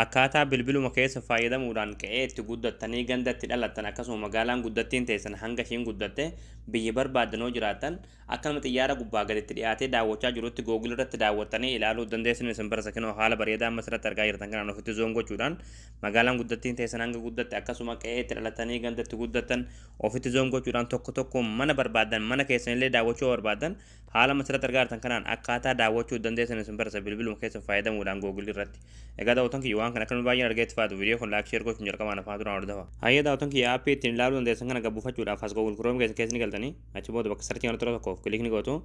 Akkaataa bilbiluma keessa fayyadamuudhaan qe'ee itti guddattanii, ganda itti dhalattan, akkasuma magaalaan guddattiin teessan hanga ishiin guddatte, biyya barbaaddanoo jiraattan akkanuma xiyyaara gubbaa gaditti dhiyaatee daawwachaa jirutti Google irratti daawwattanii ilaaluu dandeessan isin bara sakinoo. Haala bareedaa amma asirratti argaa jirtan kanaan ofitti zoom gochuudhaan magaalaan guddattiin teessan hanga guddatte, akkasuma qe'ee itti dhalattanii ganda itti guddattan ofitti zoom gochuudhaan tokko tokko mana barbaaddan, mana keessanillee daawwachuu barbaadan, haala asirratti argaa jirtan kanaan akkaataa daawwachuu dandeessan isin barsa bilbiluma keessa fayyadamuudhaan Google irratti. Egaa daawwatan kiyya, waan kana akkanuma baay'een argee itti faatu, viidiyoo kun like, share gochuun jalqabaan afaan duraan hordofa. Hayyee daawwatan kiyya, aappii ittiin ilaaluu dandeessan kana gabbuufachuudhaaf as Google Chrome keessa keessa ni galtanii, achi booda bakka searchii kanatti yeroo tokkoof click ni gootu.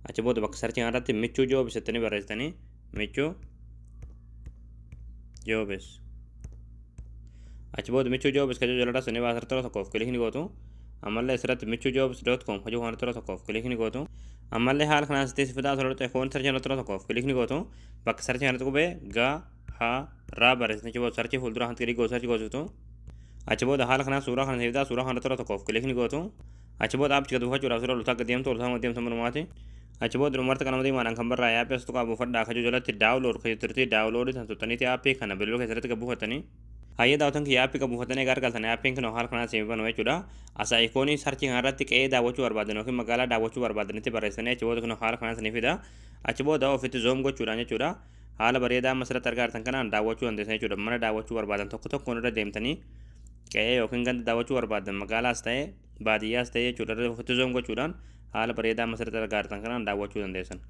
Achi booda bakka searchii kanarratti Michuu Jobs jettanii barreessitanii, Michuu Jobs. Achi booda Michuu Jobs kan jedhu jalatti ni baasa, yeroo tokkoof click ni gootu. Ammallee asirratti michuujobs.com hojii kanatti yeroo tokkoof click ni gootu. Ammallee haala kanaan sitti fidaa asirratti foon searchii kanatti yeroo tokkoof click ni gootu. Bakka searchii kanatti qubee ga ha raa barreessitanii, achi booda searchii fuuldura kanatti click gootu, searchii goositu. Achi booda haala kanaan suuraa kana fidaa, suuraa kanatti yeroo tokkoof click ni gootu. Achi booda aappicha gad buufachuudhaaf suuraa ol gad deemtu, ol deemtu manumaati. Achi booda dhumarta qalama diimaadhaan kan barraa'e aappii as tuqaa buufadhaa kajuu jalatti download kan jirti, download tan tuttaniiti aappii kana bilbila keessatti gad buufattanii. Hayyee daawwatan kiyya, aappii qabu buufatanii egaa argatanii, aappiin kun haala kanaan isin banu jechuudha. Asa ikoonii searchii kanarratti qe'ee daawwachuu barbaadan yookiin magaalaa daawwachuu barbaadanitti barreessanii, achi booda kun haala kanaan isinii fida. Achi booda ofitti zoom gochuudhaan jechuudha. Haala bareedaa amma asirratti argaa jirtan kanaan daawwachuu dandeessan jechuudha. Mana daawwachuu barbaadan tokko tokkoon irra deemtanii, qe'ee yookiin ganda daawwachuu barbaadan, magaalaas ta'e baadiyyaas ta'e jechuudha. Ofitti zoom gochuudhaan haala bareedaa amma asirratti argaa jirtan kanaan daawwachuu dandeessan.